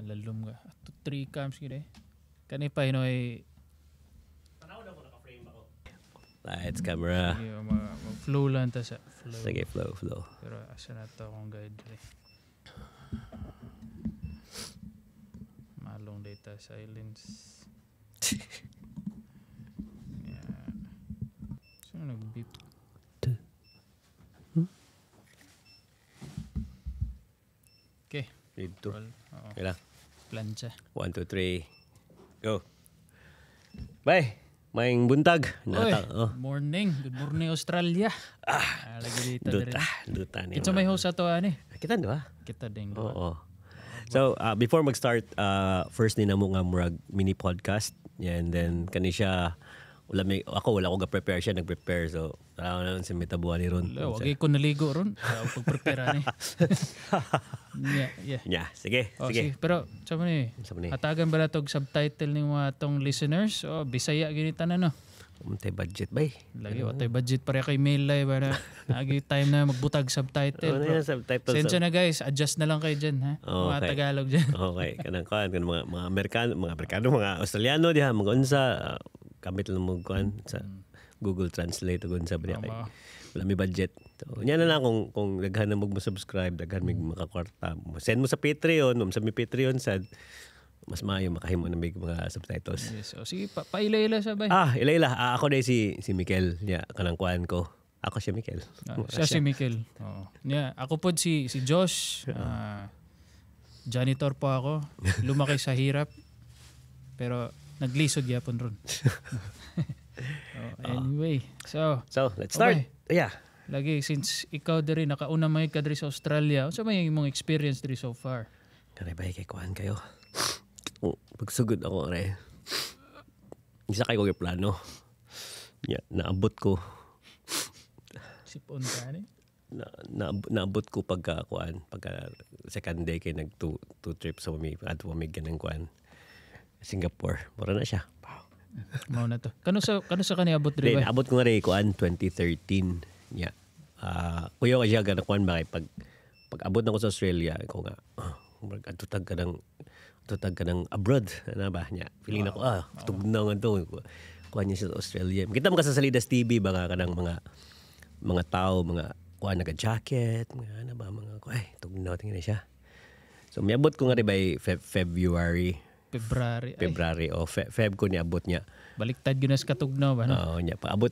Lalom ka. Ato three cams gid eh. Kani pa hinoy. Lights, camera. Sige, flow lang ta sa flow. Sige, flow, flow. Pero asa na to akong guide diri. Malong data silence. Yeah. Sino nag-beep? Okay. Dito. Roll. Oo. Okay lang. Plancha. 1, 2, 3. Go. Bye. Maing buntag. Oy, Nata, oh. morning. Good morning, Australia. Ah, lagi dito diri. Duta. Duta ni. Kinsa may host ato ani? Kita ba? Kita din. Oo. So, before mag-start, first ni namo nga murag mini podcast. Yeah, and then kani siya wala may ako wala ko ga-prepare, siya nag-prepare, so tara na si mitabuan ni ron. Wala, wagi ko naligo ron. Wala ko pag-prepare ani. Yeah. Yeah, sige, Oh, sige. sige. Pero sa man eh, Sa man eh. hatagan ba na tog subtitle ni mga tong listeners? Oh, Bisaya gini tanan no. Untay budget bay. Lagi watay budget pare kay Melay ba na agi time na magbutag subtitle. Ano Bro. yan subtitle? Sensya na guys, adjust na lang kayo dyan ha. Oh, Mga okay. Tagalog dyan. Okay, kanang kuan kanang mga Amerikano, mga Australiano diha, mga unsa, gamit lang mo kuan sa Google Translate ug unsa ba diha kay Tama. wala may budget. So, nya na lang kung daghan na mo subscribe, daghan mig makakwarta. Send mo sa Patreon, mo sa mi Patreon sad mas maayo makahimo na mig mga subtitles. Yes. Oh, sige, paila-ila sa bay. Ah, ila-ila. Ah, ako na si Mikel. Nya, kanang kuan ko. Ako si Mikel. Ah, siya si Mikel. Oo. Yeah, ako po si Josh. Ah, janitor po ako. Lumaki sa hirap. Pero naglisod gyapon ron. Oh, anyway, so So, let's start. Okay. Yeah. Lagi since ikaw diri nakauna may ka diri sa Australia, unsa may imong experience diri so far? Kanay ba kay kuan kayo? Oh, pagsugod ako are. Isa kay ko plano. Yeah, naabot ko. Sipon ka ni. Naabot ko pagka kuan, pagka second day kay nag two trips sa mi adto mi ganang kuan. Singapore. Mura na siya. Wow. Mao na to. Kano sa kani abot diri Then, ba? naabot ko nga rin kuan 2013. Yeah. Kuya ko siya ganang kuan ba kay pag abot na ko sa Australia, ko nga murag adto tag ka ng abroad, ano ba niya. Feeling na ko tugnaw nga to. Kuan niya sa Australia. Kita mo ka sa Salidas TV ba nga kanang mga tao, mga kuan naga jacket, mga ano ba mga ay tugnaw tingin na siya. So miabot ko nga rin by February, February. Ay, February o Feb ko niabot niya. Baliktad gyud na sa katugnaw ba no? Oo, niya paabot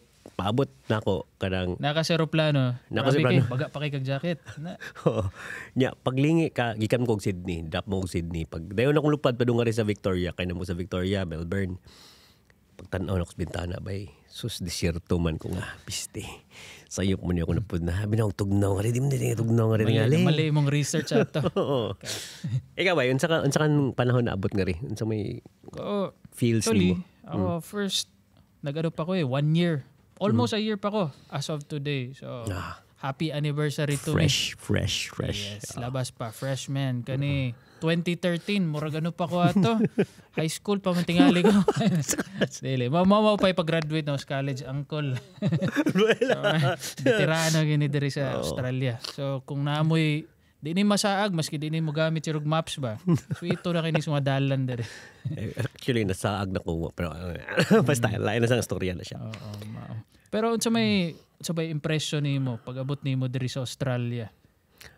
na ako kanang Naka sa eroplano. Naka sa Grabe kay, eroplano. baga pa kay kag jacket. Na, Oo. Nya paglingi ka gikan ko og Sydney, drop mo og Sydney. Pag dayon akong lupad padung nga rin sa Victoria, kay namo sa Victoria, Melbourne. Pagtan-aw na ko sa bintana bay, sus desierto man ko nga, piste. Sayop mo niyo ako napud na. Habi na akong tugnaw nga rin, di mo na tugnaw nga rin nga mali, mali imong research ato. Oo. Ikaw ba, unsa ka panahon naabot nga rin? Unsa may Oo. feels Actually, nimo? ako first, nag-ano pa ko eh, 1 year. Almost a year pa ko as of today. So, happy anniversary to me. Fresh, fresh, fresh. Yes, labas pa. Fresh man. Kani, 2013, murag ano pa ko ato. High school pa man tingali ko. Dili, mamaw pa pag-graduate na sa college, uncle. So, veterano gini diri sa Australia. So, kung naamoy, di ni masaag, maski di ni mo gamit si maps ba. So, ito na kini sa mga dalan diri. Eh, actually, nasaag na ko. Pero basta, lain na sang storya na siya. Oo, mao. Pero unsa may impression nimo pag abot nimo diri sa Australia?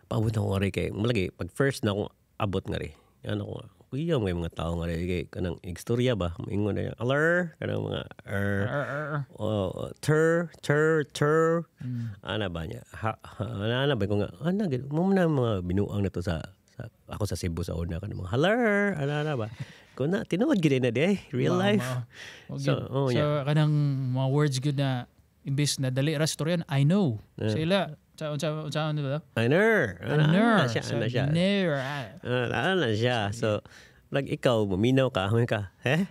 Paabot na ko nga rin kay, malagi, pag first na akong abot nga rin, ano ko nga, kuya may mga tao nga rin, kay, kanang istorya ba, maingon na yan, aler, kanang mga, er, oh, ter, ter, ter, ana ba niya, ha, ha, ana ba ko nga, ana, mo na mga binuang na to sa ako sa Cebu sa una, kanang mga, haler, ana, ana ba, ko na, tinuod gid na di, eh, real life. Mao. So, oh, So, kanang mga words good na, imbis na dali ra storyan, I know. Sila, sa unsa ano ba? Aner, ana, ana siya, ana siya. Ner. Ah. Ana siya. So, like ikaw, maminaw ka, huwag ka, eh?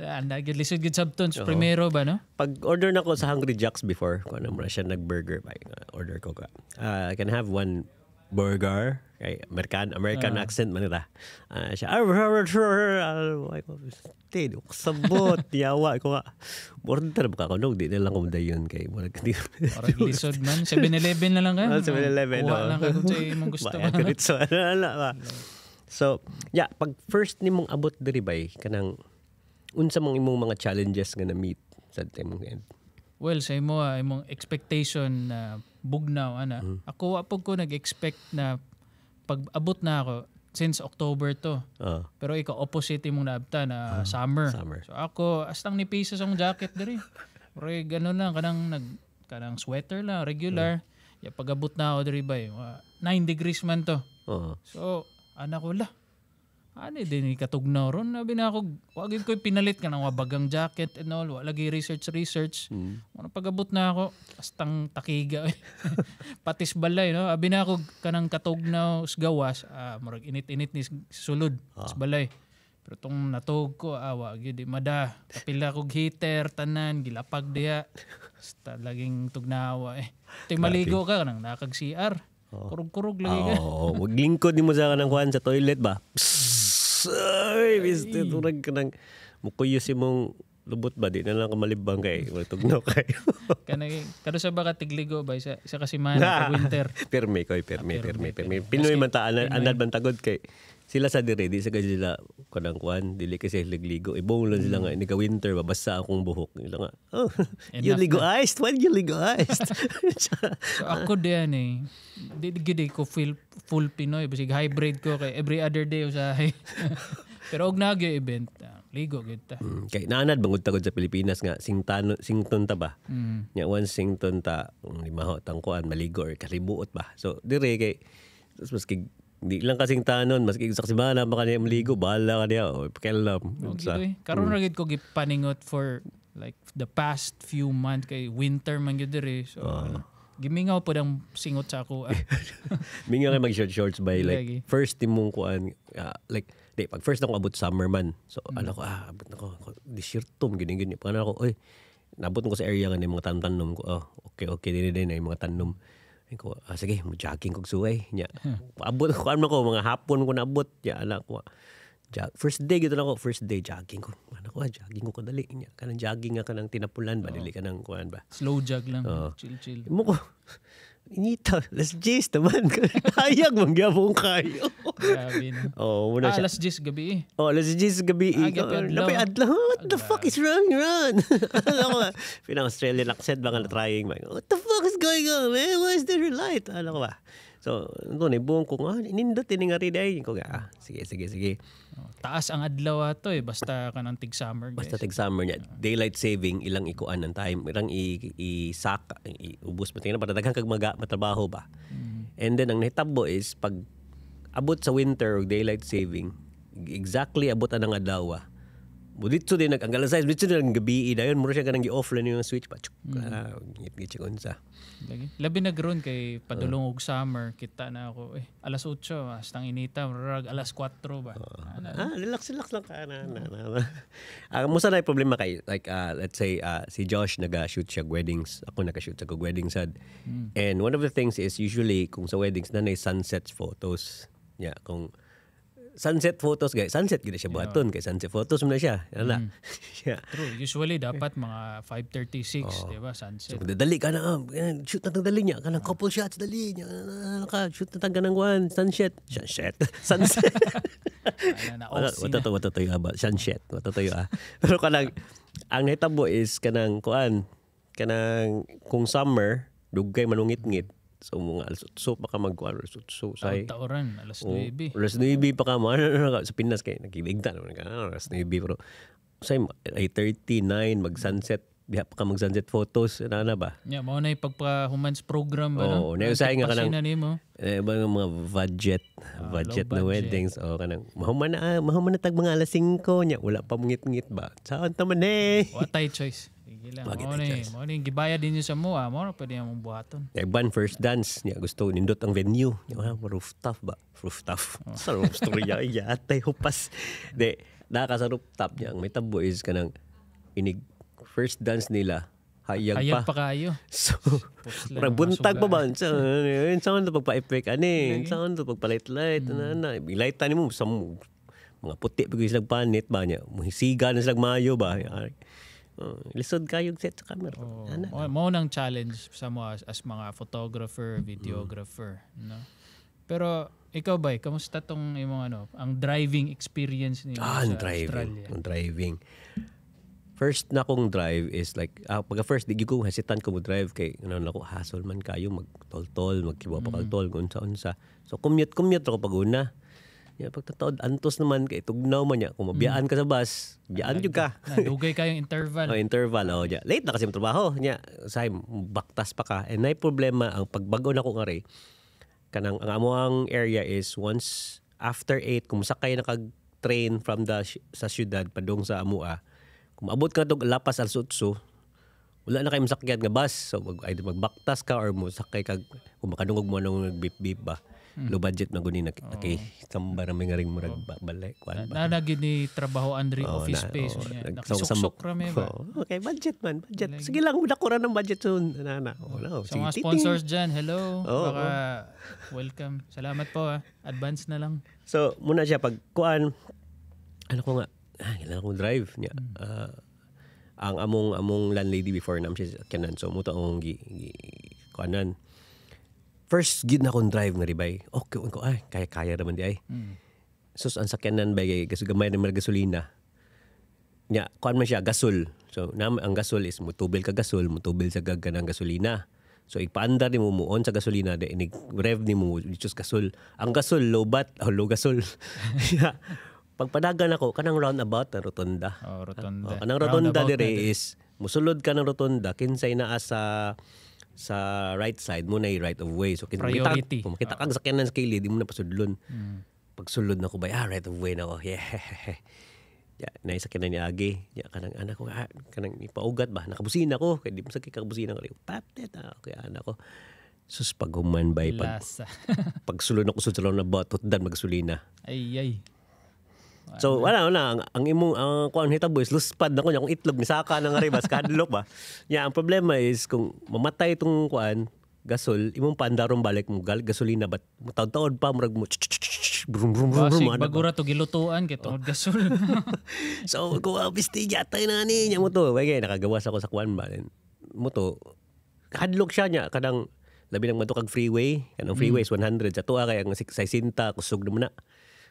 Anda gyud lisod gyud sabton sa primero ba no? Pag order na ko sa Hungry Jack's before, kung ano mo na siya nag-burger, ba, order ko ka. I can have one burger. Kay American accent man nila. Siya, ay, sabot, yawa ko nga. Order ba ka ko? Di na lang ko dayon kay murag di. Parang lisod man. 7-Eleven na lang ka. 7-Eleven. Kuha lang ka kung sa imong gusto. Bayad ka dito. Ano, ano ba? So, yeah, pag first nimong abot diri bay, kanang unsa mang imong mga challenges nga na-meet sa imong end? Well, sa imo imong expectation na bugnaw ana. Ako, wa pud ko nag-expect na pag abot na ako since October to. Pero ikaw, opposite imong naabta na summer. Summer. So ako, astang nipisa sa akong jacket diri. Pero ganun lang, kanang nag kanang sweater lang regular. Ya, pag-abot na ako diri bay, 9 degrees man to. So, ana ko la. Ano din ni katugnaw ron, abi na ako, wa gyud ko pinalit kanang wabagang jacket and all, wa lagi research research. Ano, pag-abot na ako, astang takiga. Patis balay, no? Abi na ako kanang katugnaw sa gawas, murag init-init ni sulod sa balay. Pero tong natug ko, wa gyud di mada. Kapila kog heater tanan gilapag diha. Basta laging tugnawa eh. Ting maligo ka kanang nakag CR. Kurog-kurog lagi ka. Oo, maglingkod nimo sa kanang kuan sa toilet ba? Psss, ay, biste turag kanang mukuyos imong lubot ba, di na lang ka malibang kay wala tugnaw kayo. Kanang kado sa baka tigligo ba isa isa ka semana pag winter. Pirme koy, pirme, pirme, pirme. Pinoy man ta anad man tagod kay sila sa dire, di sa sila kanang kuan, dili kasi ligligo. Ibong lang sila nga ini ka winter ba, basta akong buhok. Sila nga, "Oh, you Enough. Ligo iced, when you ligo iced?" So ako diyan eh. Di gid ko feel full Pinoy, basig hybrid ko kay every other day usahay. Pero og nagyo event, ligo gid ta. Kay naanad bangod tagod sa Pilipinas nga singtano sington ta ba. Nya once sington ta, kung limaho tang kuan, maligo or kalibuot ba. So dire kay tapos maski di lang kasing tanon, maski sa simana pa kaniya maligo, bahala ka niya o pakialam. Okay, Sa, eh. Karon ra gid ko gipaningot for like the past few months kay winter man gyud diri. So ano, gimingaw pod ang singot sa ako. Mingaw kay mag short shorts by like Lagi. First timong kuan, like di pag first ako abot, summer man. So ano ko, abot na ko disyerto gini gini. Pag ano ako, oy, nabot ko sa area nga ni mga tantanom ko. Oh, okay din din ay mga tanom. Ay ko, sige, mo jogging kog suway. Nya. Abot ko ano ko mga hapon ko naabot. Nya ala ko. First day gito na ko, first day jogging ko. Ano ko, jogging ko kadali. Nya kanang jogging nga kanang tinapulan ba, dili kanang kuan ba. Slow jog lang. Chill chill. Mo ko, inita, alas 10 naman. Hayag, mangyabong kayo. Grabe na. Oh, muna siya. Alas 10 gabi eh. Oh, alas 10 gabi. Gabi adlaw. Napay adlaw. What the fuck is wrong, Ron? Ano ko, pinang-Australian accent ba nga na trying ba? "What the fuck is going on, man? Why is there a light?" Ano ko ba? So, ito, buong ko, nindot, ini nga rin ay. Ko nga, sige, sige, sige. Oh, taas ang adlaw ato eh basta kanang tig summer, guys. Basta tig summer niya, daylight saving, ilang ikuan ng time, ilang i-saka, i-ubos mo. Tingnan, para daghan kag maga, matrabaho ba. And then, ang nahitabo is, pag abot sa winter og daylight saving, exactly abot ang adlaw. Muditso din nag ang alas 6, didto din ang gabi dayon mura siya kanang gi-off lang yung switch pa. Chuk, ngit ngit unsa. Lagi. Labi na gron kay padulong og summer, kita na ako eh alas 8 hastang inita, murag alas 4 ba. Ana. Relax, relax lang ka na. Na, na, na. Musa na yung problema kay like let's say si Josh naga-shoot siya weddings, ako naga-shoot sa kog weddings sad. And one of the things is usually kung sa weddings na sunset photos. Yeah, kung sunset photos guys, sunset gid siya buhaton kay sunset photos mo na siya. Ana. Yeah. True. Usually dapat mga 5:36, di ba? Sunset. So, dali ka na, shoot na tang dali niya, kanang couple shots dali niya, na, ka, shoot na tang ganang one, sunset, sunset, sunset. Ana na Wala, off wala to, wala to ba, sunset, wala to ah. Pero kanang, ang nahitabo is kanang kuan, kanang kung summer, dugay manungit-ngit. So mga alas 8 pa ka magkuan, alas 8 say. Taoran, alas 9. Alas 9 pa ka mo, ano, sa Pinas kay nakiligta naman ka, alas 9 pero say 8:39 mag sunset, diha pa ka mag sunset photos, ana na ba? Yeah, mao na yung pagpa-humans program ba, no? Oo, nausahay nga ka ng- Pasina nimo. Eh, ba nga mga budget, budget low na budget. weddings o kanang mahuman na tag mga alas 5 nya, wala pa ngit-ngit ba. Saan ta man eh? Wa tay choice. Sige lang. Wa Mao gyud na tay eh. choice. Mao na yung gibayad din sa mo, mao na pwede mong buhaton. Uban first dance niya gusto nindot ang venue. Niya, rooftop ba? Rooftop. Sa roof story ya yatay hupas. De, naka sa rooftop niya ang may tabo is kanang inig first dance nila hayag Hayag pa. pa kayo. So, Pusla, murag mga buntag pa suga. ba? Saan to pagpa-effect ani? Saan to pagpa-light-light? Ana na. Light ni mo sa mga puti pa gyud silang panit ba niya. Muhisiga na silang mayo ba. Oh, lisod kayo set sa camera. Oo. Ana. Mao nang challenge sa mo as mga photographer, videographer, no? Pero Ikaw ba, kamusta tong imong ano, ang driving experience nimo Ah, ang sa driving. Australia? Ang driving. First na akong drive is like, pagka first, di ko hesitant ko mo drive kay, ano na ko, hassle man kayo, magtol-tol, magkibaw pa kag tol, kung unsa-unsa. So, commute ako pag una. Ya, pagtataod, antos naman kay tugnaw man niya. Kung mabiyaan ka sa bus, biyaan jud ka. Na, dugay kayong interval. Oh, interval oh, nya. Late na kasi mo trabaho. Nya, say baktas pa ka. And nay problema ang pagbago na ko nga kanang ang amo ang area is once after 8 kung sakay na kag train from the sa syudad padung sa amua, kung maabot ka tog lapas alas 8, wala na kay masakyan nga bus. So mag, either magbaktas ka or mo sakay kag kung makadungog mo nung nag beep beep ba. Low budget na guni na kay samba ra may nga ring murag balay kuan ba. Na gyud ni trabaho Andre Oo, office na, space oo, niya. nagsamok-samok. Nakisuksok ra mi ba. Oo, okay, budget man, budget. Sige lang, dako ra ng budget soon. Na, na. Oh, no. Sa mga Sige, sponsors dyan, hello. Oo, Baka welcome. Salamat po ah. Advance na lang. So, muna siya pag kuan, ano ko nga, kailangan ko drive niya. Ang among among landlady before nam siya kanan. So, muto ang gi kuanan. First gid na akong drive nga ribay. Okay, ko ay kaya kaya raman di ay. Sus, ang sakyanan bay kay gamay na gasolina. Nya, kuan man siya gasol. So, nam ang gasol is mutubil ka gasol, mutubil sa gagga ng gasolina. So ipaandar nimo mo on sa gasolina de inig rev nimo dito sa gasol. Ang gasol low bat, oh, low gasol. Yeah. Pagpadagan ako kanang roundabout na rotonda. Oh, rotonda. Oh, kanang rotonda Roundabout dire na is musulod ka ng rotonda kinsay naa sa right side mo na right of way. So Priority. kung makita kang sakyanan sa kilid, di mo na pasudlon. Pagsulod na ko ba, right of way na ako. Yeah. Ya, naisakyanan ni Agi. Ya, kanang anak ko, kanang ipaugat ba? Nakabusina ko. Kaya di mo sakit kakabusina ko. Patet, okay, anak ko. Sus, paghuman bay, pag, Lasa. pagsulod ako sa roundabout, tutdan magasolina. Ay, ay. So wala wala ang imong ang kuan hitabo is luspad na ko niya kung itlog ni saka na nga ribas kadlok ba. Nya ang problema is kung mamatay itong kuan gasol imong paandaron balik mo gasolina but taod-taod pa murag mo brum brum brum brum Basig, bagura to gilutuan kay tungod gasol. So ko pisti yatay na ni nya mo to. Wala nakagawas ako sa kuan ba. Mo to hadlok siya nya kanang labi nang madto kag freeway, kanang freeway is 100 sa tuwa kay ang 60 kusog na mo na.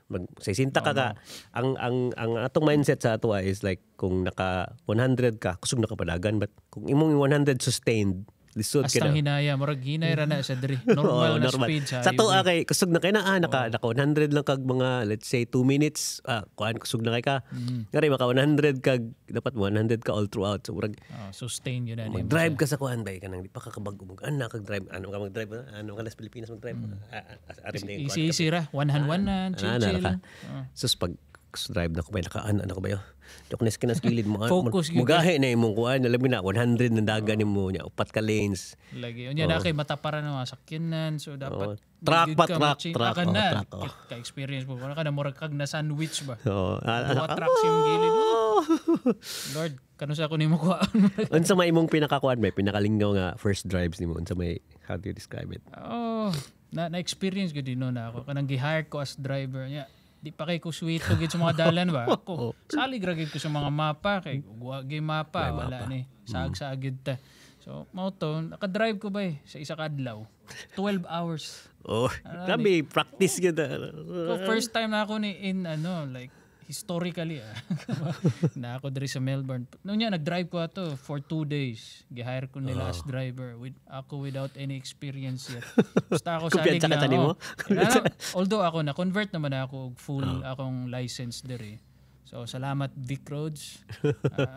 Mag 60 ka ang atong mindset sa ato is like kung naka 100 ka kusog na ka padagan, but kung imong 100 sustained lisod ka Astang na. hinaya, murag hinay ra na siya diri. Normal Oo, na speed sa Sa to highway. kay kusog na kay na naka naka 100 lang kag mga let's say 2 minutes kuan kusog na kay ka. Ngari maka 100 kag dapat 100 ka all throughout. So murag Oh, sustain yun na nimo. mag-drive ka sa kuan bay kanang di pa ka kabag mo ana kag drive ano ka mag-drive ano ka sa Pilipinas mag-drive. Arim na yung kuan. Easy easy ra, 100 chill Ana, chill. ka. Sus pag drive na ko ba naka ano ko ba yo. Jok na kinas gilid mo. Focus gyud. Mugahi na imong kuan alam mo na 100 na dagan nimo nya upat ka lanes. Lagi. Unya na kay mata para na mga sakyanan. So dapat Oo. Truck di pa, gyud ka truck, machi- truck, ka oh, na. truck, oh. Ka-experience mo. Wala ka na murag kag na sandwich ba. Oo. Duha truck sa imong gilid. Lord, kanusa ko nimo kuhaan. Unsa may imong pinakakuan may pinakalinggaw nga first drives nimo unsa may, how do you describe it? Oh, na na-experience gud no na ako kanang gi-hire ko as driver niya. Di pa kay ko suwito gid sa mga dalan ba. Ako salig ra gid ko sa mga mapa kay wa gyud mapa, wala ni. Saag-saag gid ta. So mao to, naka-drive ko ba sa isa ka adlaw. 12 hours. Oh, grabe practice gyud. So first time na ako ni in ano like historically na ako diri sa Melbourne. Noon niya nag-drive ko ato for 2 days. Gi-hire ko nila as driver with ako without any experience yet. Basta ako salig Kumpiyansa ka lang. sa nimo? Oh. Although ako na convert naman ako og full akong license diri. So salamat Vic Roads.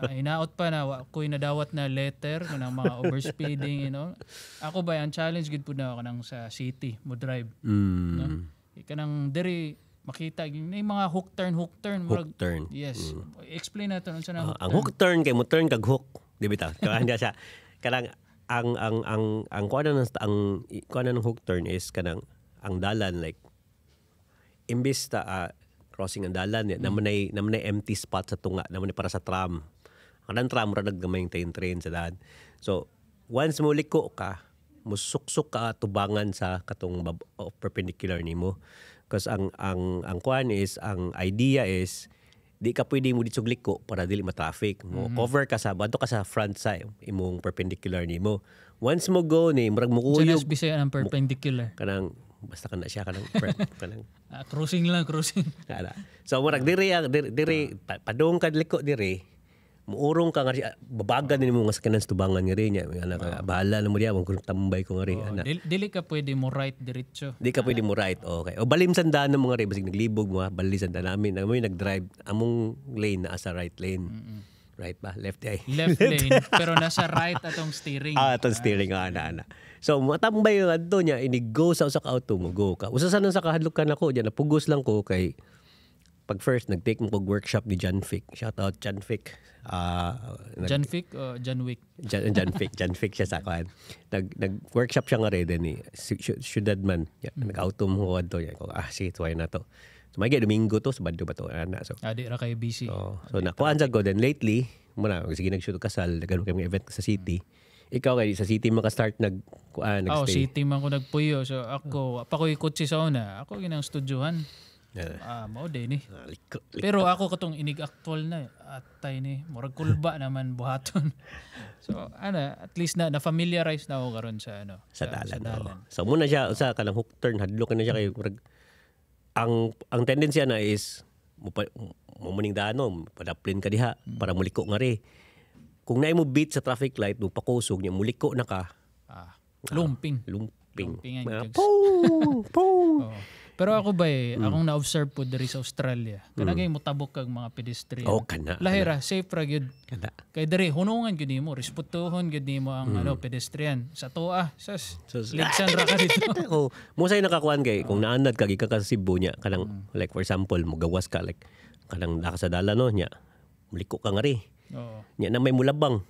Hinaot pa na wa ko'y nadawat na letter kanang mga overspeeding you know. Ako ba ang challenge gid pud na ako kanang sa city mo drive. No? Kanang diri makita gyud na yung mga hook turn. Hook turn. Yes. Explain nato unsa na hook Ang hook turn kay mo turn kag hook, di ba ta? Kaya siya kanang ang kuan na ang kuan na ng hook turn is kanang ang dalan like imbis ta crossing ang dalan mm. Naman nay empty spot sa tunga, naman para sa tram. Ang tram ra naggamay yung train sa daan. So once mo liko ka, musuksok ka tubangan sa katong perpendicular nimo. Because ang kuan is ang idea is di ka pwede mo ditsog liko para dili ma-traffic. Mo cover ka sa bato ka sa front sa imong perpendicular nimo. Once mo go ni murag mo Unsa na kuyog Bisaya ang perpendicular? Kanang Basta ka na siya kanang kanang Ah, cruising lang, cruising. Ana. So murag diri ang diri, diri padung ka liko diri, muurong ka nga babagan nimo nga sakyanan sa tubangan nga rin niya. Ana ka, bahala na mo diya, kung tambay ko nga rin ana. Dili ka pwede mo right diretso. Di ka pwede mo right, okay. O balim sandaan ng mga rin, basig naglibog mo ha, bali sandaan namin. Amo yung nag-drive, among lane na asa right lane. Right ba? Left ay. Left lane, pero nasa right atong steering. Ah, atong steering, ana ana. So matambay yung adto niya, ini-go sa usa ka auto mo, go ka. Usa sa nang sa kahadlok ka nako diyan, napugos lang ko kay pag first nag-take mo kog workshop ni John Fick. Shout out John Fick. John Fick o John Wick? John Fick, John Fick siya sa kuan. Nag workshop siya nga rin din ni syudad man. Yeah, nag-auto mo ko adto niya. Ko, sige, tuway na to. So may Domingo to, Sabado ba to? Ana. So Ah, di ra kayo busy. Oh, so nakuan sad ko then lately, muna sige nag-shoot og kasal, daghan kami event sa city. Ikaw kay sa city maka-start nag kuan Oh, nag-stay. city man ko nagpuyo. So ako, pa ko'y kotse sa una. Ako ginang studyohan. Ah, mao din ni. Ah, liko, liko. Pero ako katong inig actual na atay ni murag kulba naman buhaton. So ana, at least na na-familiarize na ako karon sa ano, Sa dalan. Sa dalan. Oo. So muna siya usa ka lang hook turn, hadlok na siya kay murag ang tendency na is mo pa mo muning dano, padaplin ka diha para muliko nga ri. Kung naay mo beat sa traffic light, mo pakusog niya, muliko na ka, Ah, lumping. Lumping. Lumpingan, Mga jugs. pong, pong. Oo. Pero ako ba eh, akong na-observe po diri sa Australia. Kanagay mo tabok kag mga pedestrian. Oh, kana. Lahi ra, safe ra gyud. Kana. Kay diri hunungan gyud nimo, respetuhon gyud nimo ang ano, pedestrian. Sa tuwa, sas. Ligsan ra ka dito. Oh, mo say nakakuan kay kung naanad ka gikan ka sa Cebu niya kanang like for example mo gawas ka like kanang naka sa dala no niya, muliko ka nga ri. Nya na may mulabang.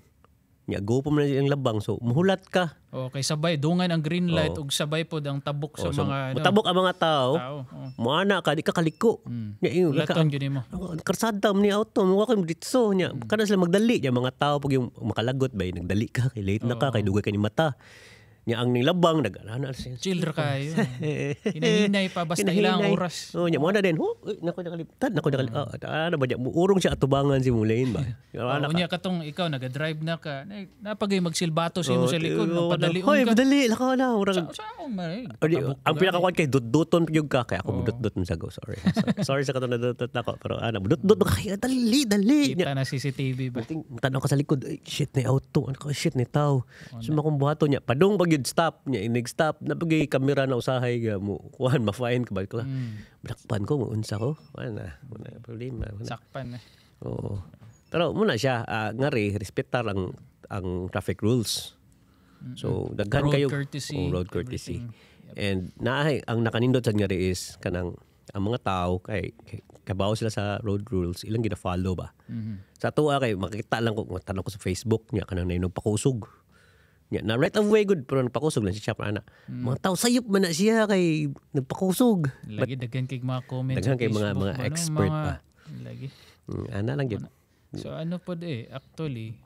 Nya go pa man ang labang, so muhulat ka. Okay, sabay dungan ang green light ug sabay pod ang tabok sa Oh, so, mga ano, mutabok ang mga tao. tao. Oo. Moana ka, di ka kaliko. Nya ingon ka. Hulaton gyud nimo. Ang karsada man ni auto mo ko ditso nya. Kada sila magdali nya mga tao pag yung makalagot ba nagdali ka kay late na ka kay dugay ka ni mata. Nya ang nilabang nag ana siya. Chill ra kayo. Hinahinay pa basta ilang Hinahinay. oras. Oh, nya mo na din. Oh, uy, nako nakaliptad, nako nakaliptad. Oh, ano ba nya muurong siya atubangan si mong lane ba. Oh, unya katong ikaw naga-drive na ka, napagay magsilbato sa imo sa likod, Oh, magpadalion Hoy, ka. padali, lakaw na. Murag, Sa akong man. O di, ang pinakakuan kay dut-duton gyud ka kay ako mudut-dut man sa go. Sorry. Sorry, sorry sa katong nadut-dut nako pero ana mudut-dut ka kay dali dali. Nya, Kita na CCTV ba? Ting tanaw ka sa likod, ay, shit ni auto, ano ka shit ni tao. So makong buhaton niya, padung pag yun stop niya, inig stop na pag kamera na usahay ga mo kuan ma-fine ka ba ko. Dakpan ko mo unsa ko. Wala na, wala problema. Wala. Sakpan na. Oo. Pero muna siya, ngari respetar ang traffic rules. So daghan Road kayo courtesy, oh, road courtesy. And naay ang nakanindot sa ngari is kanang ang mga tao kay kabaw sila sa road rules, ilang gina-follow ba. Sa tuwa kay makita lang ko tanong ko sa Facebook niya kanang nainog pakusog. Nya na right of way good pero nagpakusog lang siya ana. Mga tao sayop man na siya kay nagpakusog. Lagi daghan kay mga comments Daghan sa kay Facebook mga ba, no? expert Mga- pa. Lagi. Ana lang gyud. So ano pod eh, actually,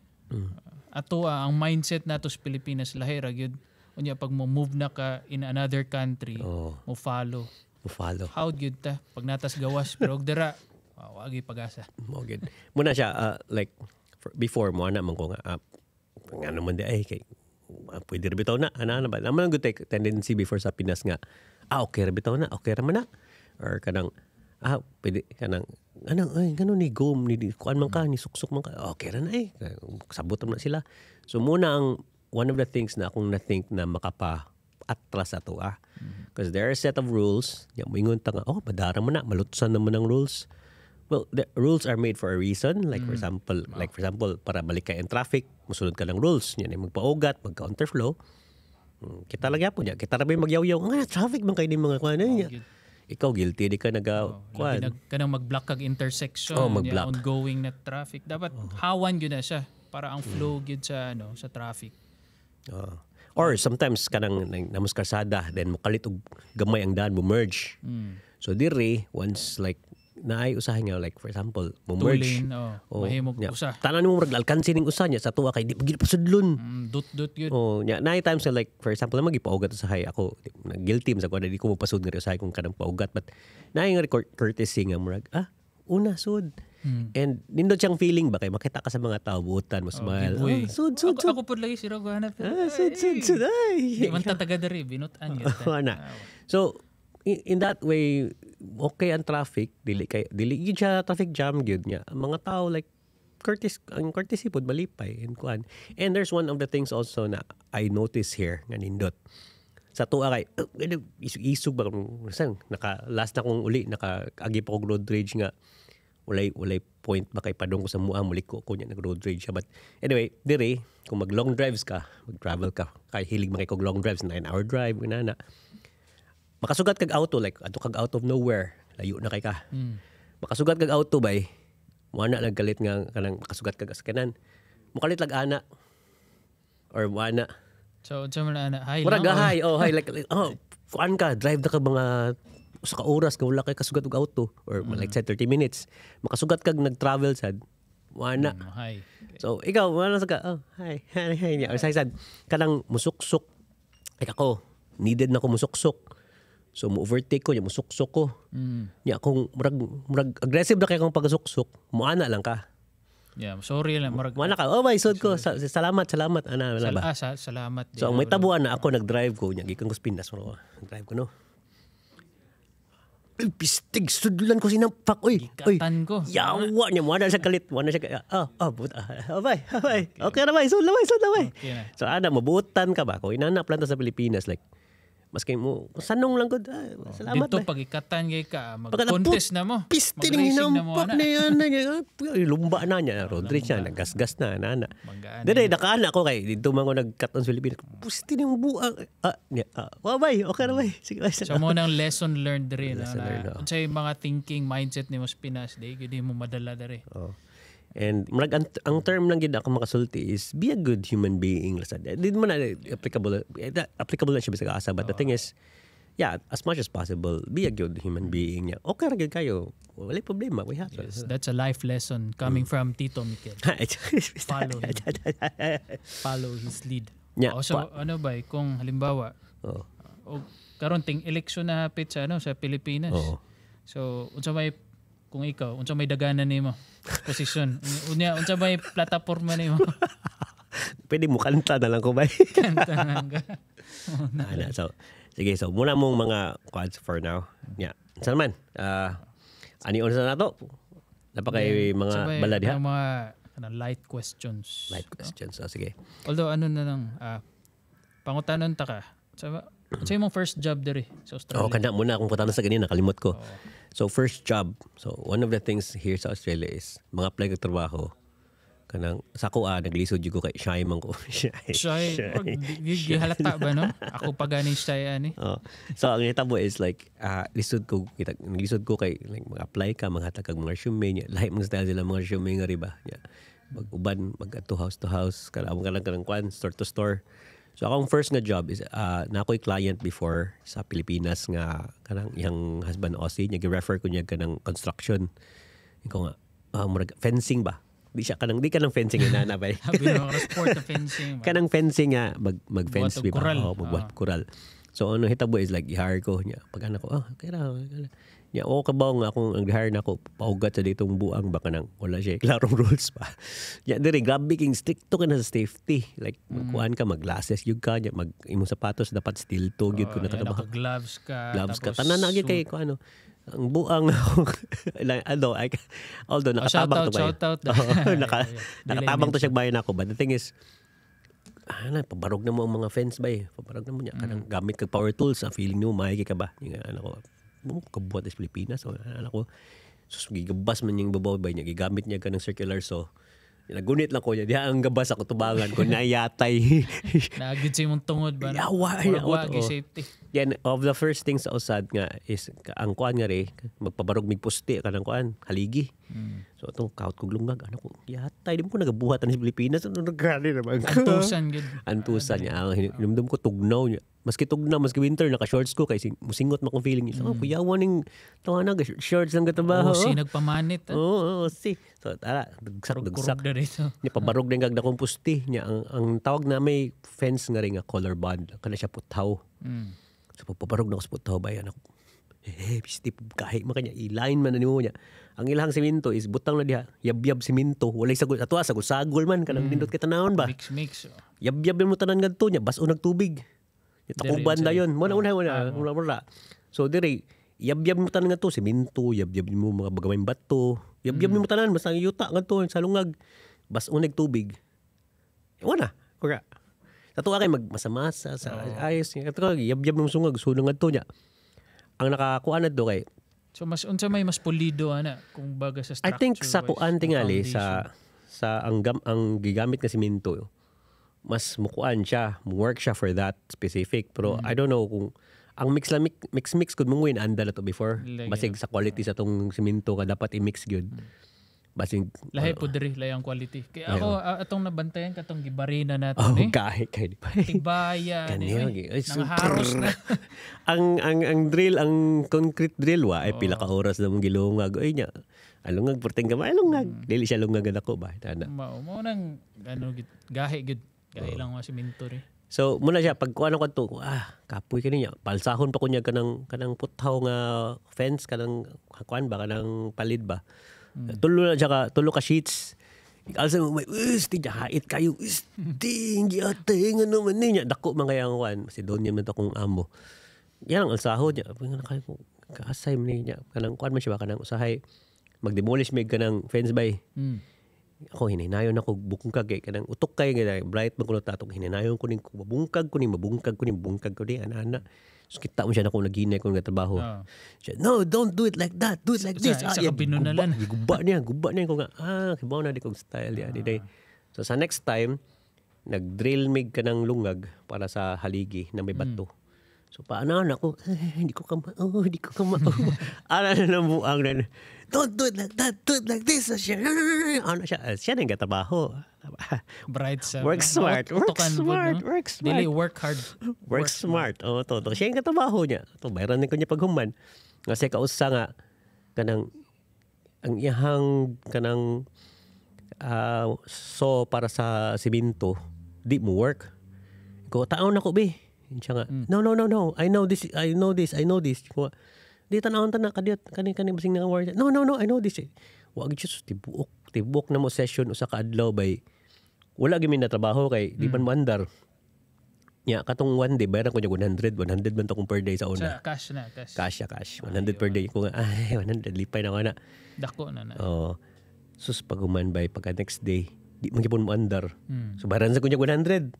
ato ang mindset nato sa Pilipinas lahi ra gyud. Unya pag mo move na ka in another country, mo follow. Mo follow. How gyud ta pag natas gawas pero og dira wagi pag-asa. Mo gyud. Muna siya like before mo ana man ko nga ngano man di ay kay pwede ra bitaw na ana ana ba naman ang good tendency before sa Pinas nga okay ra bitaw na, okay ra man na, or kanang pwede kanang ano ay ngano ni go ni kuan man ka ni suksok man ka, okay ra na eh, sabot man na sila. So muna ang one of the things na akong na-think na makapa atras ato because there are a set of rules ya moingon ta nga, oh, madara mo na, malutsan naman ang rules. Well, the rules are made for a reason. Like for example, para balik ka in traffic, musunod ka ng rules. Yan ay magpaugat, mag-counterflow. Kita lang yapon niya. Kita ra ba yung magyaw-yaw? Nga, traffic man kayo ni mga kuan niya. Gyud. Ikaw guilty di ka naga Labi kuan. na kanang mag-block kag intersection, Oh, unya mag-block. ongoing na traffic. Dapat hawan gyud na siya para ang flow gyud sa ano, sa traffic. Oo. Or sometimes kanang namos kalsada then mokalit og gamay ang daan mo merge. So diri once like naay usahay nga like for example mo Two merge. lane, oh, mahimog nya. usa. Tanan mo murag alkansi ning usa niya sa tuwa kay di pa gyud pasudlon. Dut-dut gyud. Oh, nya naay times na like for example na magipaugat usahay ako, na guilty man sa ko di ko mopasud nga usahay kung kanang paugat, but naay nga courtesy nga murag una sud. And nindot siyang feeling ba kay makita ka sa mga tao buotan mo smile. Giveaway. Oh, sud sud Ako, sud. ako pod lagi si Rogo hanap. Ah, sud sud sud ay. Di man ta taga diri, binutan gyud ta. Ana. So in that way, okay ang traffic, dili kay dili gyud siya traffic jam gyud niya. Ang mga tao, like, courteous, ang courtesy pod, malipay and kuan. And there's one of the things also na I notice here nga nindot. Sa tuwa kay isog-isog ba kung saan naka last na kong uli, naka agi pa kog road rage nga walay point ba kay padong ko sa mua, muliko ko niya, nag road rage siya. But anyway, dire kung mag long drives ka, mag travel ka, kay hilig man kay kog long drives, 9 hour drive na, makasugat kag auto, like adto kag out of nowhere, layo na kay ka, makasugat kag auto bay, mo na nagkalit nga kanang makasugat kag asakanan, mukalit lag ana or mo ana. So unsa man ana, hi Murag lang? Hi, oh hi, like, oh, kuan ka, drive na ka mga usa ka oras nga wala kay kasugat og auto or like say 30 minutes. Makasugat kag nag-travel sad. Wala. Hi. So ikaw wala sa ka, oh, hi, hi, hi niya. Or say sad kanang musuksok. Like ako, needed na ko musuksok. So mo overtake ko, nya musuksok ko. Nya kung murag aggressive na kay kang pagsuksok, muana lang ka. Yeah, sorry lang murag Muana ka, oh my sod ko, salamat, salamat ana ana ba. Ah, salamat. So ang may tabuan na ako nag-drive ko nya gikan ko sa Pinas mo. Nag-drive ko no. Ay, pistig sudlan ko sinampak oy. Oy. Gikatan ko. Yawa niya mo na siya kalit, mo na siya ah, ah, bye, bye. Okay na bay, sud na bay, sud na bay. Okay na. So ana mabuotan ka ba ko inana planta sa Pilipinas, like maski mo sanong lang gud, ah, salamat Dito bay. pag ikatan kay ka, Pagka mag-contest na mo. Piste ning Mag-racing na mo hinampak ana. na yan. Lumba na niya. Road rage na. Naggasgas na. Ana. Banggaan. Dire, nakaana ko kay dito man ko nag-cut on sa Pilipinas. Puste ning buang. Ah, niya. Ah, wa bay. Okay na bay. Sige bay. So mo nang lesson learned diri no, Lesson na learned, oo. unsay mga thinking mindset nimo sa Pinas, di gyud mo madala diri. Oh. And murag ang term lang gid ako makasulti is be a good human being. Lasad. Di mo na applicable, eh, applicable na siya bisag asa, but the thing is, yeah, as much as possible, be a good human being. Yeah. Okay ra gyud kayo. Wala problema. We have. Yes, that's a life lesson coming from Tito Mikel. Follow him. Follow his lead. Yeah, Oh, so ano ba eh, kung halimbawa o karon ting eleksyon na hapit sa ano sa Pilipinas. So unsa may kung ikaw, unsa may daganan nimo posisyon? Unya unsa may plataporma nimo? Pwede mo kanta na lang ko ba? Kanta lang ka. Ana, so, sige, so muna mong mga quads for now. Yeah. Saan man? Ah, ani unsa na to? Napakay mga Sabay, bala diha. ang mga kanang light questions. Light questions. So, sige. Although ano na lang, pangutanon ta ka. Sa unsa imong first job diri sa Australia? Oh, kana muna akong putanan sa ganina, nakalimot ko. So first job. So one of the things here sa Australia is mga apply kag trabaho. Kanang sa ako naglisod jud ko kay shy man ko. Shy. Shy, gihalata ba no? Ako pa gani shy ani. Oh. So ang nitabo is like lisod ko kita, lisod ko kay like mag-apply ka, maghatag kag mga resume niya. Lahi mga style sila mga resume nga riba. Niya. Mag-uban, mag to house to house, kanang kanang kwan, store to store. So akong first nga job is na ako'y client before sa Pilipinas nga kanang iyang husband Aussie niya, gi-refer ko niya kanang construction. Ikaw nga murag fencing ba? Di siya kanang di kanang fencing ina na ba? Habi no sport na fencing ba? Kanang fencing nga mag fence Buhat og ba? kural. Oh, magbuhat kural. So ano hitabo is like i-hire ko niya. Pag anak ko, oh, okay ra. Okay ra. Niya o kabaw nga akong ang hire na ako paugat sa ditong buang baka nang wala siya klarong rules pa. Nya diri grabe king stricto ka na sa safety. Like magkuan ka, mag-glasses gyud ka nya, mag imong sapatos dapat steel toe gyud kung Oh, yan, nakatrabaho. naka-gloves ka. Gloves ka. Tapos Tanan na gyud suit. kay kung ano. Ang buang ako although although Oh, shout nakatabang out, to ba. shout out. Oo, nakatabang to siya bayan ako. But the thing is, na, pabarog na mo ang mga fence ba eh. Pabarog na mo niya. Kanang gamit kag power tools, ang feeling nimo maigi ka ba? Yung ano ko, mo kabuhat sa Pilipinas. So, ano ko, sus, gigabas man yung babaw ba niya. Gigamit niya kanang circular saw. Nagunit lang ko niya. Diha ang gabas ako tubangan ko. Nayatay. Naagid sa imong tungod ba? No? Yawa, Murag yawa, wa gyud oo. safety. Yan, of the first things sa usad nga is ang kuan nga re, magpabarog mig puste kanang kuan, haligi. So itong kaut kog lungag, ano ko, yatay, di mo ko nagabuhat ani sa Pilipinas. Ano nagani naman ko? Antusan gyud. Antusan niya. Ang hinumdum ko, tugnaw niya. Maski tugnaw, maski winter, naka-shorts ko, kay musingot makong feeling. So, oh, kuyawa ning tawa na, shorts lang katabaho. Oh, si nagpamanit. Ah. Oo, si. So, tara, dugsak, dugsak. Kurog na rito. Nya pabarog din kag dakong pusti nya ang tawag na may fence nga rin nga color bond kana siya putaw. So pagpabarog na ko sa putaw ba yan ako. Eh, pisti kahi man kanya i-line man na nimo niya. Ang ilahang simento is butang na diha, yabyab simento, walay sagol ato sagol sagol man kanang nindot kay tanawon ba. Mix mix. Oh. Yabyab mo tanan ngadto niya, baso nagtubig. Takuban na yun. Muna una una una una. So diri yabyab mo tanan nga to semento, yabyab mo mga bagamayng bato, yabyab mo tanan basta ang yuta ngadto sa lungag. Bas uneg tubig. Wala. Kura. Sa tuwa kay magmasa-masa sa ayos nga kato yabyab mo sungag sulong ngadto niya. Ang nakakuha na do kay So mas unsa may mas pulido ana kung baga sa I structure think sa wise, kuan ang tingali foundation. sa ang gigamit nga simento mas mukuan siya, work siya for that specific. Pero I don't know kung ang mix lang mix mix gud mong win anda na to before. Lagi. Basig sa quality sa tong simento ka dapat i-mix gyud. Basig Lahi po diri, lahi ang quality. Kaya ako atong nabantayan katong gibarina nato oh, ni. gahi kay di ba? Tibaya ni. Kaniya, Oy. ay, Nangharos na. Ang drill, ang concrete drill wa ay pila ka oras na mong gilungag. Ay nya. Alungag perting gamay alungag. Dili siya lungag ako ba. Tana. Mao mo nang ano gid gahi gid. Gahi lang mga simento ri. So muna siya pag kuan ako to, kapoy kani niya. Palsahon pa ko niya kanang puthaw nga fence kanang kuan ba kanang palid ba. Tulo na siya ka, tulo ka sheets. Also may us ti hait kayo us ti ate ngano man niya dako man kaya ang kuan si Donya man to akong amo. Yan ang alsahon niya. Nga na kayo kaasay man niya kanang kuan man siya ba kanang usahay magdemolish mig kanang fence bay. Ako hininayon ako bungkag kay kanang utok kay nga bright man kuno tatong hininayon ko ning mabungkag ko ning mabungkag ko ning bungkag ko ni ana-ana. So, kita mo siya na kung naghinay ko nga trabaho. Siya, no, don't do it like that. Do it like this. Isa ka binunalan. Guba niya. Ko nga, kibaw na di kong style. Yan, di. So sa next time, nag-drill mig ka ng lungag para sa haligi na may bato. So paano na ako, hindi ko kama, oh, hindi ko kama. Ano na nang buang na, don't do it like that, do it like this. Siya, ano siya, siya na yung katrabaho. Bright sa Work smart, work Utokan po, smart, no? work smart. Dili work hard. Work smart. Oh, to. Siya yung katrabaho niya. To, bayaran ko niya paghuman. Kasi kausa nga, kanang, ang iyahang, kanang, so para sa simento, di mo work. Ko, taon ako, be. Siya nga, no, no, no, no. I know this, I know this, I know this. Ko, di tanawon ta na, kadiyot, kani, kani, basing na work. No, no, no, I know this. Wag siya, tibuok na mo session usa ka adlaw bay wala gyud mi na trabaho kay di man mo andar. Nya katong one day bayaran ko niya 100, 100 man to kung per day sa una. Sa cash na, cash. Cash siya, cash. 100 per day ko nga, ay 100 lipay na ko na. Dako na na. Oh. Sus pag human bay pagka next day, di man gyud mo andar. So bayaran sa ko niya 100.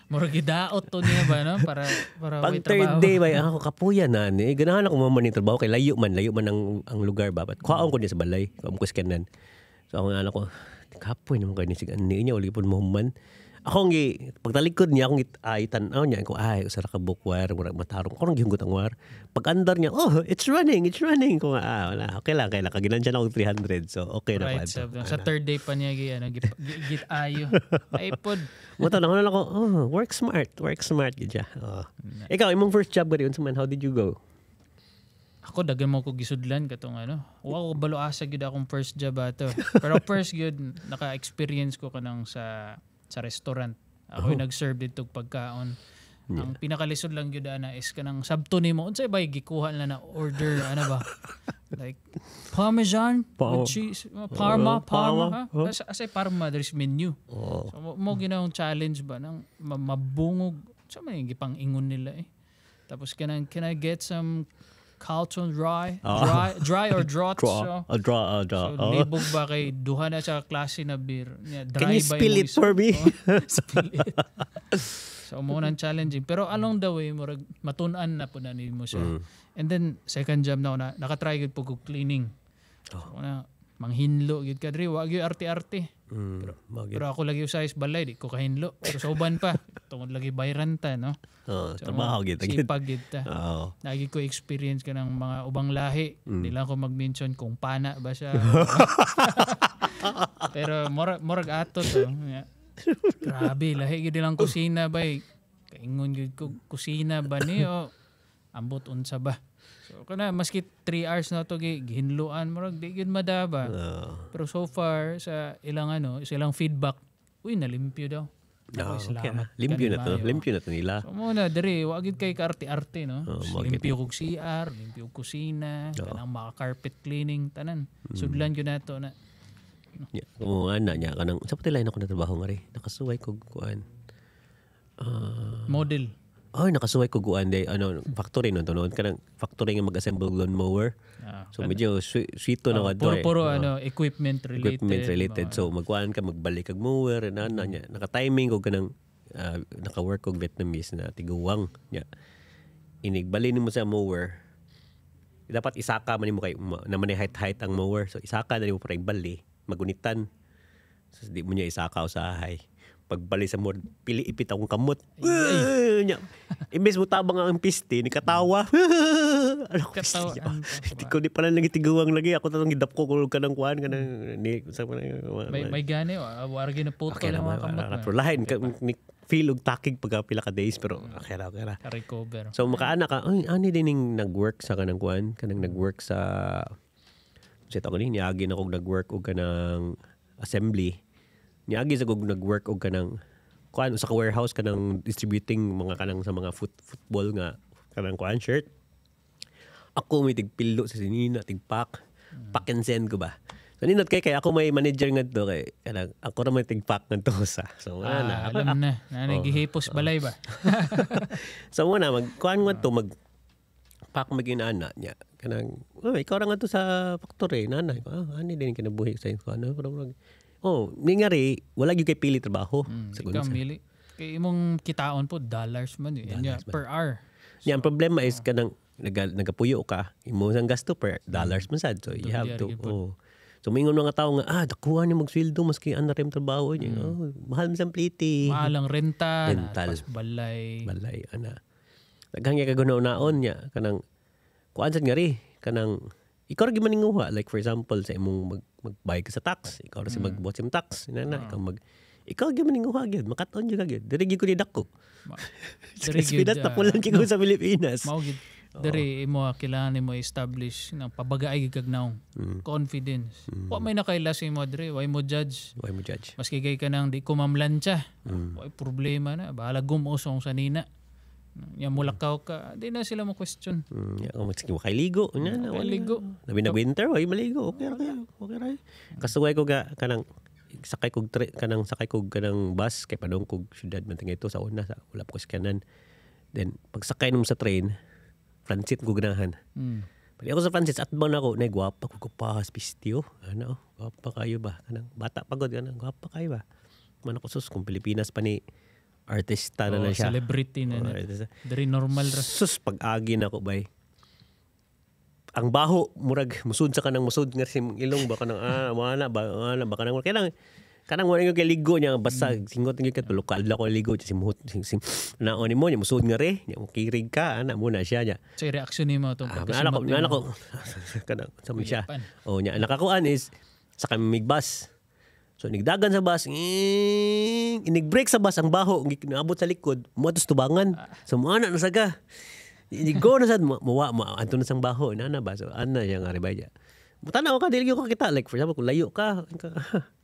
Murag gidaot to niya ba no para Pag may third trabaho. day bay ako kapuya na ni. Ganahan ako man ni trabaho kay layo man ang lugar ba. But kuhaon ko niya sa balay, kuhaon ko sa kanan. So ako nga anak ko, kapoy naman kayo ni sig ani niya wala gyud mo human. Ako ang pagtalikod niya akong ay tan-aw niya ko ay usa ra ka bukwar murag matarong ko rang gihunggot ang wire. Pag andar niya, oh, it's running, it's running. Ko nga, wala, okay lang, kay nakaginan siya na og 300. So okay na Right, ko. sa third day pa niya gi ano git ayo. Ay pod. Mo na ako, oh, work smart gid siya. Oh. Ikaw imong first job gani unsa man, how did you go? Ako daghan mo ko gisudlan katong ano. Wa ko balo asa gyud akong first job ato. Pero first gyud naka-experience ko kanang sa restaurant. Ako yung nag-serve dito og pagkaon. Ang pinakalisod lang gyud ana is kanang sabto nimo unsay ba gikuha na na order ano ba? Like parmesan with cheese, parma, parma, Parma, ha? Asa parma there's menu. Oh. So mo ginawang challenge ba nang mabungog sa man yung gipang-ingon nila eh. Tapos can I get some Carlton dry? Dry dry or draught? Draw. So, Draw, draw. so Oh. libog ba kay duha na sa klase na beer. Nya, dry Can you ba spill imong it for me? Oh, spill it. So mo nang challenging. Pero along the way murag matun-an na po na nimo siya. And then second job na ako na nakatry gyud po og cleaning. Oh. So na manghinlo gyud ka diri wa gyud arte-arte. Mao gyud. Pero ako lagi usahay sa balay di ko kahinlo. Pero sa uban pa tungod lagi bayran ta no. Oh, So, trabaho gyud. Sipag gyud ta. Oo. Lagi ko experience ka ng mga ubang lahi. Di lang ko mag-mention kung pana ba siya. Pero murag ato to. Yeah. Grabe, lahi gyud lang kusina bay. Kaingon gyud ko kusina ba ni o ambot unsa ba. So kana maski 3 hours na to gihinluan murag di gyud madaba. Oo. Pero so far sa ilang ano, sa ilang feedback, uy nalimpyo daw. Ako, Oh, okay. salamat. Limpyo na to. Kanimayo. Limpyo na to nila. So muna diri wa gyud kay kaarte-arte no. Oh, mao gyud. Limpyo kog CR, limpyo kog kusina, kanang mga carpet cleaning tanan. Sudlan gyud nato na. Nya, oo ana nya kanang sa pati line ako na trabaho nga ri. Nakasuway kog kuan. Model. Ay, nakasuway ko guan day ano, factory no to noon, kanang factory nga mag-assemble lawn mower. So medyo sweet to na kadto. Puro eh. puro ano, equipment related. Equipment related. So magkuan ka, magbalik kag mower na na nya. Naka-timing ko kanang naka-work og Vietnamese na tiguwang nya. Inigbali nimo sa mower. Dapat isaka man nimo kay naman height height ang mower. So isaka na nimo para ibali, magunitan. So di mo niya isaka usahay. Pagbali sa mower, pili ipit akong kamot. Nya. Imbes mo tabang ang piste, ni katawa. Ano ko piste Katawa. niya? Di ko di pala lagi tiguwang lagi. Ako tatong gidap ko kung kanang kuan kanang ni sa May gani wa ra ginaputol Okay ang na mga kamot. ra, pero lahin ka, ni feel og takig pagka pila ka days, pero okay ra, okay ra. Ka-recover. So makaana ka, ay, ani din ning nag-work sa kanang kuan, kanang nag-work sa sa ako ni niagi na kog nag-work og kanang assembly. Niagi sa kog nag-work og kanang kuan sa ka warehouse, kanang distributing mga kanang sa mga football nga kanang kuan shirt. Ako may tigpilo sa sinina, tigpack. Pack and send ko ba. So nindot kay kay ako may manager ngadto kay kanang ako ra may tigpack ngadto sa. So wala na. Ah, alam na. Na nagihipos balay ba? So muna mag kuan nga to, mag pack mag inana niya. Kanang oh, ikaw ra nga to sa factory nana. Ah, ani din kinabuhi sa inyo ano, pero murag oh, ni nga ri wala gyud kay pili trabaho. Sa Ikaw mili. Kay imong kitaon po dollars man eh. Nya, per hour. Niya, ang problema is kanang nagapuyo ka, imo sang gasto per dollars man sad. So you have to, oh. So mingon mga tao nga ah, dakuha ni magsweldo maski ana rin trabaho niya. Oh, mahal man sang pliti. Mahal ang renta, Rental. napas balay. Balay ana. Daghang kay kagunaon niya kanang kuan sad nga ri kanang ikaw ra gyud maninguha, like for example sa imong magbayad ka sa tax, ikaw ra si magbuhat sa imong tax na ikaw mag ikaw gyud maninguha gyud, makaton gyud ka gyud, diri gyud ko ni dako. Sa Diri gyud, Pinas tapulan gyud ko sa Pilipinas. Mao gyud. Diri imo kailangan nimo establish ng pabagaay gyud kag naong. Confidence. Wa may nakaila sa imo diri, way mo judge. Why mo judge? Maski kay ka nang di ko mamlansya. Way problema na. Bahala gumosong sa nina. Nya mulakaw ka, di na sila mo question. Yeah, kung magsige kay ligo, na na, Kay ligo. Labi na winter, way maligo. Okay ra kayo. Okay ra. Kasuway ko ga kanang sakay kog kanang sakay kog kanang bus kay padung kog syudad man ito sa una sa wala pa ko sakyanan. Then pagsakay nung sa train, transit ko ganahan. Pag ako sa transit at bang nako nay gwapa ko pa pistio. Ano, gwapa kayo ba? Kanang bata pagod kanang gwapa kayo ba? Man ako sus kung Pilipinas pa ni artista na Oh, na siya. celebrity na Oh, na. artista. Diri normal ra. Sus, pag-agi na ko bay. Ang baho murag musud sa kanang musud nga si ilong ba kanang ah wala ba wala ba kanang kanang kanang wala yung kay ligo niya basta singot gyud ka tulok ka adlaw ko ligo si muhot si naon nimo niya musud nga re niya mo kirig ka ana mo na siya niya. So reaction nimo tong Ah, naalala ko pagkasimot naalala nimo. ko kanang sa man siya. Kuyapan. Oh, niya nakakuan is sa kami mig bus. So nigdagan sa bus, ing inig-break sa bus ang baho, naabot sa likod, mo atos tubangan. So mo ana na saga. Inig-go na sad muwa mo anto na sang baho, nana ba? So ana siya nga ribay niya. Mutanaw ka dili gyud ka kita, like for example kung layo ka,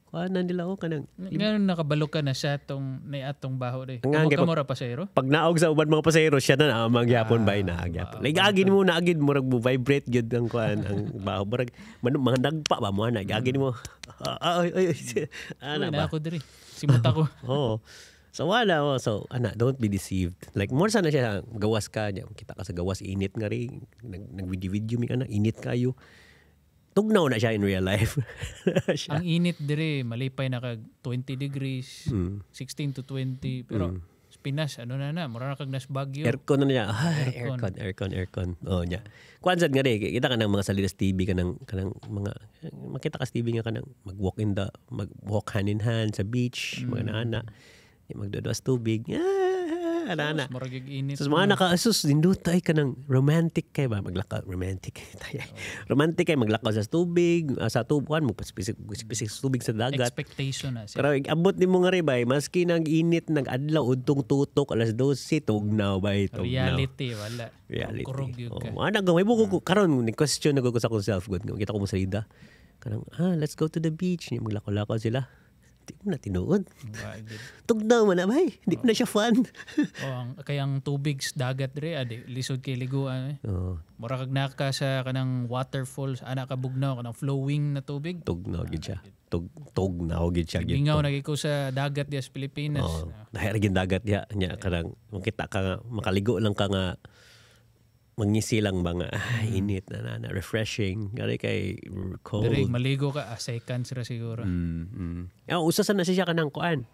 kuan na nila oh kanang Ngano nakabalo ka na siya tong nay atong baho day. Nga, Kamo kay kamo ra pasahero? Pag naog sa uban mga pasahero siya na naamang gyapon bay na gyapon. Like agi nimo naagid murag mo vibrate gyud ang kuan ang baho murag man, mga nagpa ba mo ana agi nimo. Ah, ay ay ay. Ana Uy, ba? na ako diri. Simot ako. Oo. So wala oh. So ana, don't be deceived. Like more sana siya gawas ka niya. Kita ka sa gawas init nga rin. Nag video video mi ana init kayo. Tugnaw na siya in real life. Siya. Ang init diri malipay na kag 20 degrees, 16 to 20, pero sa Pinas ano na na, mura na kag nas Baguio. Aircon na niya. Ay, aircon, aircon, aircon. Oh, niya. Kuan sad nga rin, kita ka ng mga salidas TV ka ng kanang mga makita ka sa TV nga kanang mag-walk in the mag-walk hand in hand sa beach, mga naana. Magdudwas tubig. Ah, ana ana. Mura gyud init. Sus mga naka sus nindot ay kanang romantic kay ba maglakaw romantic tayo. Romantic kay maglakaw sa tubig, ah, sa tubuan mo pisik pisik sa tubig sa dagat. Expectation na siya. Pero abot nimo nga rin bay, maski nag-init nag-adlaw udtong tutok alas 12 tugnaw bay, tugnaw. Reality wala. Reality. Kurog gyud ka. Oh, ana gamay mo ko karon ni question na ko sa akong self good. Kita ko mo salida. Kanang ah, let's go to the beach. Nya maglakaw-lakaw sila. Di mo na tinuod. Wa gid. Tugnaw man na bay. Di mo na siya fun. Oh, ang kayang tubig sa dagat dre adi lisod kay liguan eh. Oh, Mura kag naka sa kanang waterfalls ana ka bugnaw, kanang flowing na tubig. Tugnaw gid siya. Tugnaw gid siya. Gid. Lingaw na ko sa dagat diya sa Pilipinas. Oh, dahil gid dagat diha nya kanang makita ka nga makaligo lang ka nga mangisi lang ba nga ah, init na na, na refreshing gari kay cold. Diri maligo ka seconds ra siguro. Ah, usa sa na siya kanang kuan.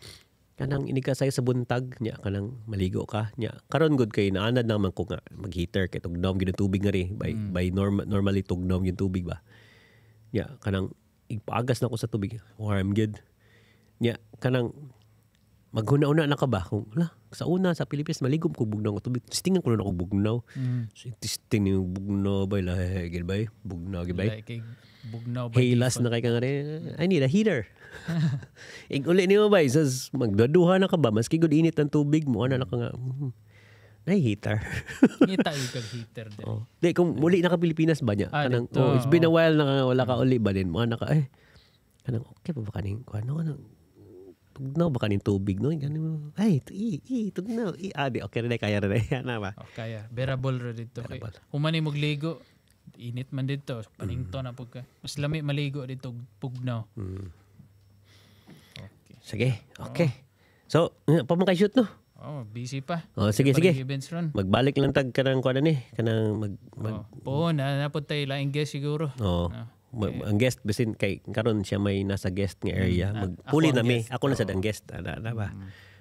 Kanang inig ka sa buntag nya kanang maligo ka nya. Karon gud kay naanad naman ko nga mag-heater kay tugnaw gyud ang tubig nga ri. By normally tugnaw yung tubig ba. Nya kanang igpaagas na ko sa tubig. Warm gud. Nya kanang maghuna-una na ka ba kung la sa una sa Pilipinas maligom ko bugnaw nga tubig. Testingan ko na ako bugnaw. So, testing yung bugnaw ba lahi gid bay? Bugnaw gid bay. Like, kay bugnaw ba? Hilas na kay ka nga rin. I need a heater. Ig uli nimo ba sas magduha na ka ba maski gud init ang tubig mo ana na ka nga nay heater. Ngita yung kag heater diri. Oh. Di kung muli na ka Pilipinas ba niya Ah, kanang dito, oh, it's been a while na ka, wala ka uli ba din mo ana ka eh kanang okay pa ba kaning kuan ano kanang tugnaw ba kaning tubig no ganun ay i i tugnaw i ah, di okay rin kaya rin ana ba. Oh, kaya bearable ra dito kay human ni mogligo init man dito paningto na pud ka. Mas lami maligo dito bugnaw. Okay. Sige, okay. So, pa man kay shoot no. Oh, busy pa. Oh, sige, Pa sige. rin events ron. Magbalik lang tag kanang kuan ni kanang mag, mag Oh, po na napod tayo laing guest siguro. Oo. Ang guest bisin kay karon siya may nasa guest nga area. Magpuli Ako ang na mi. guest. Ako na sad ang guest. Ana na ba.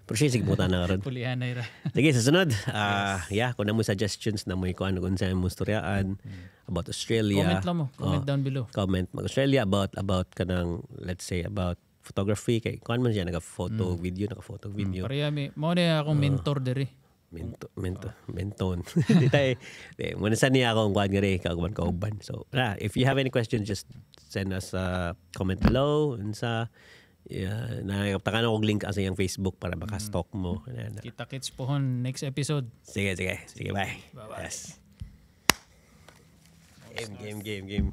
Pero siya sige buta na karon. Pulihan na ra. Sige sa sunod. Ah, yeah, kung na mo suggestions na mo kuan kung sa mo istoryaan about Australia. Comment lang mo. Comment down below. Comment mag Australia about kanang let's say about photography kay kuan man siya naga photo video, naka photo video. Pareha mi. Mao na akong mentor diri. Mento, mento, menton. Di tayo, di, muna sa niya akong kuan nga rin, kauban kauban. So, na, if you have any questions, just send us a comment below. Unsa, yeah, na, takaan ako link sa iyang Facebook para maka-stalk mo. Na, na. Kita kits pohon next episode. Sige, sige. Sige, bye. Bye-bye. Yes. Game, game, game, game.